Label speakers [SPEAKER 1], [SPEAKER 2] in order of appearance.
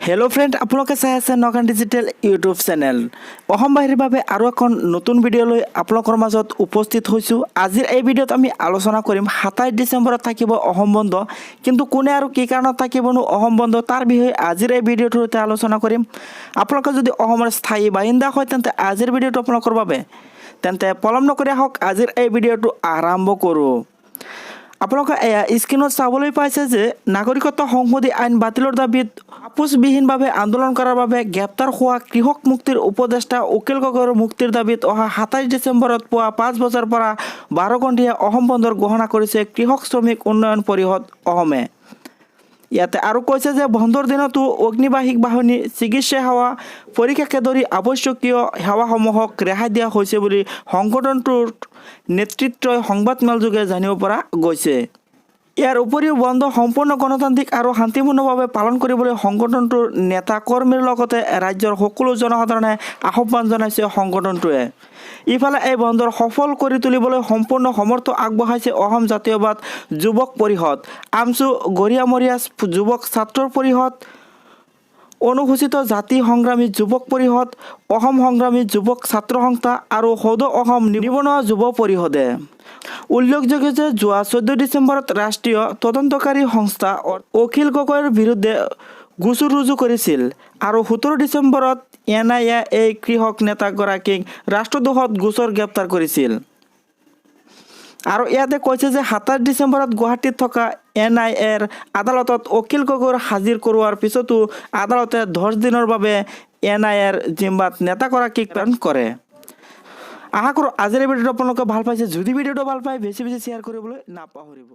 [SPEAKER 1] Hello' friend, আপোনালোকে চাই আছে নগান ডিজিটেল ইউটিউব চেনেল। অসমবাসীৰ বাবে আৰু এখন নতুন ভিডিঅ' লৈ আপোনালোকৰ মাজত উপস্থিত হৈছোঁ। আজিৰ এই ভিডিঅ'ত আমি আলোচনা কৰিম, 27 ডিচেম্বৰত থাকিব অসম বন্ধ। কিন্তু কোনে আৰু কি কাৰণত থাকিবনো অসম বন্ধ, তাৰ বিষয়ে আজিৰ এই ভিডিঅ'টোৰ সৈতে আলোচনা কৰিম। আপোনালোকে যদি অসমৰ স্থায়ী বাসিন্দা হয়, তেন্তে আজিৰ ভিডিঅ'টো আপোনালোকৰ বাবে। তেন্তে পলম নকৰি আহক, আজিৰ এই ভিডিঅ'টো আৰম্ভ কৰোঁ। আপোনালোকে এয়া স্ক্ৰীণত চাবলৈ পাইছে যে নাগৰিকত্ব সংশোধনী আইন বাতিলৰ দাবীত আপোচবিহীনভাৱে আন্দোলন কৰাৰ বাবে গ্ৰেপ্তাৰ হোৱা কৃষক মুক্তিৰ উপদেষ্টা অখিল গগৈৰ মুক্তিৰ দাবীত অহা 27 ডিচেম্বৰত পুৱা 5 বজাৰ পৰা 12 ঘণ্টীয়া অসম বন্ধৰ ঘোষণা কৰিছে কৃষক শ্ৰমিক উন্নয়ন পৰিষদ অসমে। ইয়াতে আৰু কৈছে যে বন্ধৰ দিনতো অগ্নিবাহী বাহিনী, চিকিৎসা সেৱা, পৰীক্ষাকে ধৰি আৱশ্যকীয় সেৱাসমূহক ৰেহাই দিয়া হৈছে বুলি সংগঠনটোৰ নেতৃত্বই সংবাদমেলযোগে জানিব পৰা গৈছে। ইয়াৰ উপৰিও বন্ধ সম্পূৰ্ণ গণতান্ত্ৰিক আৰু শান্তিপূৰ্ণভাৱে পালন কৰিবলৈ সংগঠনটোৰ নেতা কৰ্মীৰ লগতে ৰাজ্যৰ সকলো জনসাধাৰণে আহ্বান জনাইছে সংগঠনটোৱে। ইফালে এই বন্ধৰ সফল কৰি তুলিবলৈ সম্পূৰ্ণ সমৰ্থন আগবঢ়াইছে অসম জাতীয়বাদ যুৱক পৰিষদ, আমচু, গৰিয়ামৰীয়া যুৱক ছাত্ৰ পৰিষদ, অনুসূচিত জাতি সংগ্ৰামী যুৱক পৰিষদ, অসম সংগ্ৰামী যুৱক ছাত্ৰ সংস্থা আৰু সদৌ অসম নিবনুৱা যুৱ পৰিষদে। উল্লেখযোগ্য যে যোৱা 14 ডিচেম্বৰত ৰাষ্ট্ৰীয় তদন্তকাৰী সংস্থা অখিল গগৈৰ বিৰুদ্ধে গোচৰ ৰুজু কৰিছিল আৰু 17 ডিচেম্বৰত এন I A এই কৃষক নেতাগৰাকীক ৰাষ্ট্ৰদ্ৰোহত গোচৰ গ্ৰেপ্তাৰ কৰিছিল। আৰু ইয়াতে কৈছে যে 27 ডিচেম্বৰত গুৱাহাটীত থকা এন আই এৰ আদালতত অখিল গগৈৰ হাজিৰ কৰোৱাৰ পিছতো আদালতে 10 দিনৰ বাবে এন আই এৰ জিম্মাত নেতাগৰাকীক প্ৰেৰণ কৰে। আশা কৰোঁ আজিৰ এই ভিডিঅ'টো আপোনালোকে ভাল পাইছে। যদি ভিডিঅ'টো ভাল পায়, বেছি বেছি শ্বেয়াৰ কৰিবলৈ নাপাহৰিব।